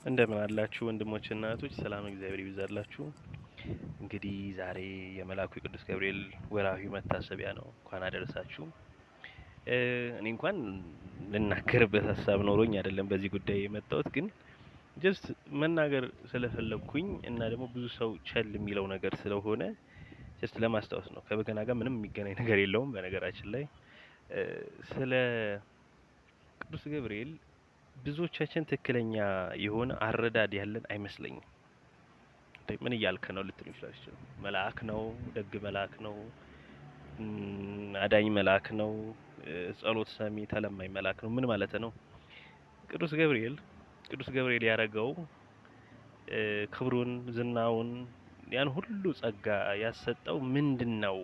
እንደምን አላችሁ ወንድሞችና እህቶች፣ ሰላም እግዚአብሔር ይብዛላችሁ። እንግዲህ ዛሬ የመልአኩ የቅዱስ ገብርኤል ወርሃዊ መታሰቢያ ነው። እንኳን አደረሳችሁ። እኔ እንኳን ልናገርበት ሀሳብ ኖሮኝ አይደለም በዚህ ጉዳይ የመጣሁት፣ ግን just መናገር ስለፈለግኩኝ እና ደግሞ ብዙ ሰው ቸል የሚለው ነገር ስለሆነ just ለማስታወስ ነው። ከበገና ጋር ምንም የሚገናኝ ነገር የለውም። በነገራችን ላይ ስለ ቅዱስ ገብርኤል ብዙዎቻችን ትክክለኛ የሆነ አረዳድ ያለን አይመስለኝም። ምን እያልክ ነው ልትሉ ይችላል። መልአክ ነው፣ ደግ መልአክ ነው፣ አዳኝ መልአክ ነው፣ ጸሎት ሰሚ ተለማኝ መልአክ ነው። ምን ማለት ነው? ቅዱስ ገብርኤል ቅዱስ ገብርኤል ያደረገው ክብሩን፣ ዝናውን፣ ያን ሁሉ ጸጋ ያሰጠው ምንድን ነው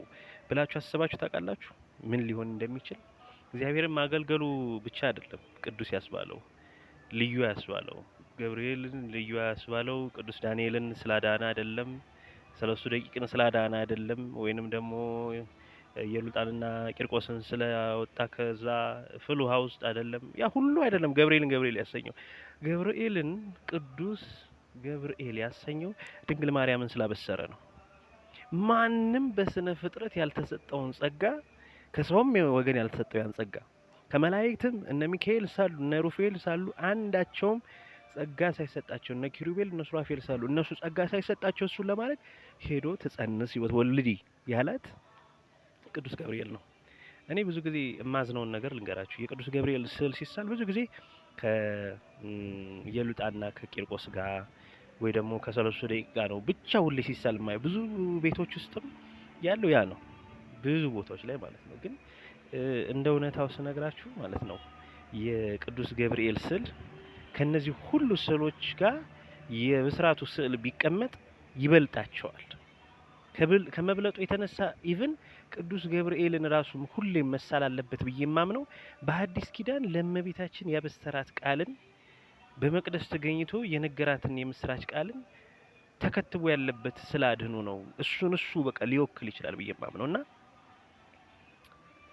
ብላችሁ አስባችሁ ታውቃላችሁ? ምን ሊሆን እንደሚችል? እግዚአብሔርን ማገልገሉ ብቻ አይደለም ቅዱስ ያስባለው፣ ልዩ ያስባለው፣ ገብርኤልን ልዩ ያስባለው ቅዱስ ዳንኤልን ስላዳነ አይደለም፣ ሰለስቱ ደቂቅን ስላዳነ አይደለም፣ ወይንም ደግሞ ኢየሉጣንና ቂርቆስን ስለወጣ ከዛ ፍል ውሃ ውስጥ አይደለም። ያ ሁሉ አይደለም ገብርኤልን ገብርኤል ያሰኘው። ገብርኤልን ቅዱስ ገብርኤል ያሰኘው ድንግል ማርያምን ስላበሰረ ነው። ማንም በስነ ፍጥረት ያልተሰጠውን ጸጋ፣ ከሰውም ወገን ያልተሰጠው ያን ጸጋ፣ ከመላእክትም እነ ሚካኤል ሳሉ እነ ሩፋኤል ሳሉ አንዳቸውም ጸጋ ሳይሰጣቸው፣ እነ ኪሩቤል እነ ሱራፌል ሳሉ እነሱ ጸጋ ሳይሰጣቸው እሱን ለማድረግ ሄዶ ትጸንስ ወትወልዲ ያላት ቅዱስ ገብርኤል ነው። እኔ ብዙ ጊዜ የማዝነውን ነገር ልንገራችሁ። የቅዱስ ገብርኤል ስዕል ሲሳል ብዙ ጊዜ ከኢየሉጣና ከቂርቆስ ጋር ወይ ደግሞ ከሰለስቱ ደቂቅ ጋር ነው ብቻ ሁሌ ሲሳል የማየው። ብዙ ቤቶች ውስጥም ያለው ያ ነው፣ ብዙ ቦታዎች ላይ ማለት ነው። ግን እንደ እውነታው ስነግራችሁ ማለት ነው፣ የቅዱስ ገብርኤል ስዕል ከነዚህ ሁሉ ስዕሎች ጋር የብስራቱ ስዕል ቢቀመጥ ይበልጣቸዋል። ከመብለጡ የተነሳ even ቅዱስ ገብርኤልን ራሱ ሁሌም መሳል አለበት ብዬ የማምነው በሐዲስ ኪዳን ለእመቤታችን ያበሰራት ቃልን፣ በመቅደስ ተገኝቶ የነገራትን የምስራች ቃልን ተከትቦ ያለበት ስለ አድህኖ ነው። እሱን እሱ በቃ ሊወክል ይችላል ብዬ የማምነው። እና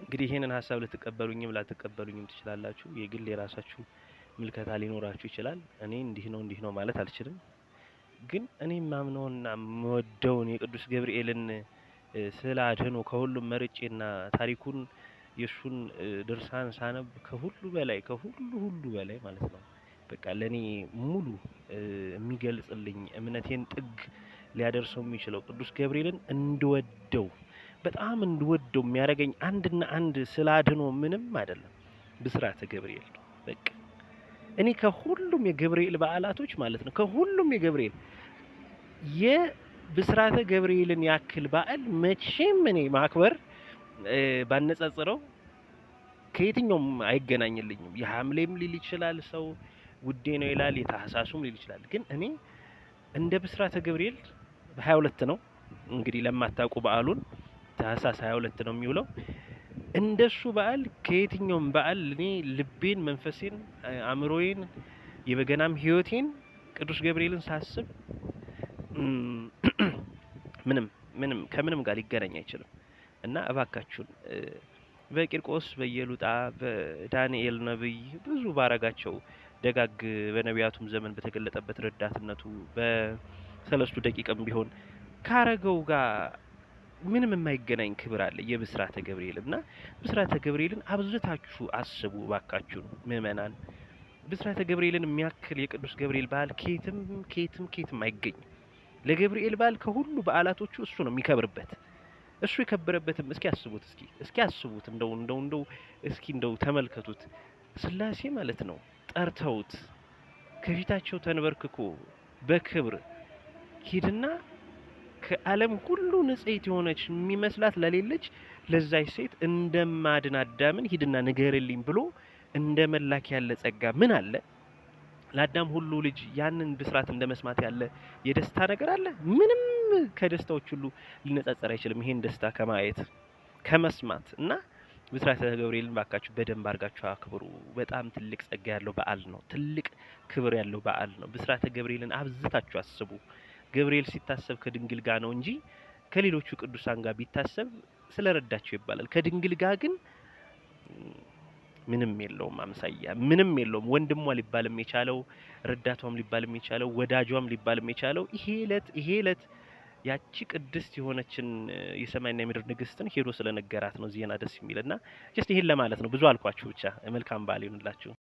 እንግዲህ ይህንን ሀሳብ ልትቀበሉኝም ላትቀበሉኝም ትችላላችሁ። የግል የራሳችሁ ምልከታ ሊኖራችሁ ይችላል። እኔ እንዲህ ነው እንዲህ ነው ማለት አልችልም። ግን እኔ የማምነውና የምወደውን የቅዱስ ገብርኤልን ስለ አድህኖ ከሁሉም መርጬና ታሪኩን የእሱን ድርሳን ሳነብ ከሁሉ በላይ፣ ከሁሉ ሁሉ በላይ ማለት ነው፣ በቃ ለእኔ ሙሉ የሚገልጽልኝ፣ እምነቴን ጥግ ሊያደርሰው የሚችለው፣ ቅዱስ ገብርኤልን እንድወደው፣ በጣም እንድወደው የሚያደርገኝ አንድና አንድ ስለ አድህኖ ምንም አይደለም፣ ብስራተ ገብርኤል ነው። በቃ እኔ ከሁሉም የገብርኤል በዓላቶች ማለት ነው፣ ከሁሉም የገብርኤል የብስራተ ገብርኤልን ያክል በዓል መቼም እኔ ማክበር ባነጻጽረው ከየትኛውም አይገናኝልኝም። የሐምሌም ሊል ይችላል ሰው፣ ውዴ ነው ይላል፣ የታህሳሱም ሊል ይችላል። ግን እኔ እንደ ብስራተ ገብርኤል በ22 ነው እንግዲህ፣ ለማታውቁ በዓሉን ታህሳስ 22 ነው የሚውለው። እንደሱ በዓል ከየትኛውም በዓል እኔ ልቤን፣ መንፈሴን፣ አእምሮዬን፣ የበገናም ሕይወቴን ቅዱስ ገብርኤልን ሳስብ ምንም ምንም ከምንም ጋር ሊገናኝ አይችልም። እና እባካችሁን በቂርቆስ፣ በኢየሉጣ፣ በዳንኤል ነብይ ብዙ ባረጋቸው ደጋግ በነቢያቱም ዘመን በተገለጠበት ረዳትነቱ፣ በሰለስቱ ደቂቅም ቢሆን ካረገው ጋር ምንም የማይገናኝ ክብር አለ የብስራተ ገብርኤል። እና ብስራተ ገብርኤልን አብዝታችሁ አስቡ እባካችሁን ምእመናን። ብስራተ ገብርኤልን የሚያክል የቅዱስ ገብርኤል በዓል ከየትም ከየትም ከየትም አይገኝም። ለገብርኤል በዓል ከሁሉ በዓላቶቹ እሱ ነው የሚከብርበት። እሱ የከበረበትም እስኪ አስቡት፣ እስኪ አስቡት፣ እንደው እስኪ እንደው ተመልከቱት። ስላሴ ማለት ነው ጠርተውት ከፊታቸው ተንበርክኮ በክብር ሂድና ከዓለም ሁሉ ንጽሕት የሆነች የሚመስላት ለሌለች ለዛች ሴት እንደማድን አዳምን ሂድና ንገርልኝ ብሎ እንደ መላክ ያለ ጸጋ ምን አለ? ለአዳም ሁሉ ልጅ ያንን ብስራት እንደ መስማት ያለ የደስታ ነገር አለ? ምንም ከደስታዎች ሁሉ ሊነጻጸር አይችልም። ይሄን ደስታ ከማየት፣ ከመስማት። እና ብስራተ ገብርኤልን ባካችሁ በደንብ አድርጋችሁ አክብሩ። በጣም ትልቅ ጸጋ ያለው በዓል ነው። ትልቅ ክብር ያለው በዓል ነው። ብስራተ ገብርኤልን አብዝታችሁ አስቡ። ገብርኤል ሲታሰብ ከድንግል ጋር ነው እንጂ ከሌሎቹ ቅዱሳን ጋር ቢታሰብ ስለረዳቸው ይባላል። ከድንግል ጋር ግን ምንም የለውም አምሳያ፣ ምንም የለውም። ወንድሟ ሊባልም የቻለው፣ ረዳቷም ሊባልም የቻለው፣ ወዳጇም ሊባልም የቻለው ይሄ እለት ያቺ ቅድስት የሆነችን የሰማይና የምድር ንግስትን ሄዶ ስለነገራት ነው ዜና ደስ የሚል። እና just ይሄን ለማለት ነው። ብዙ አልኳችሁ። ብቻ መልካም በዓል ይሁንላችሁ።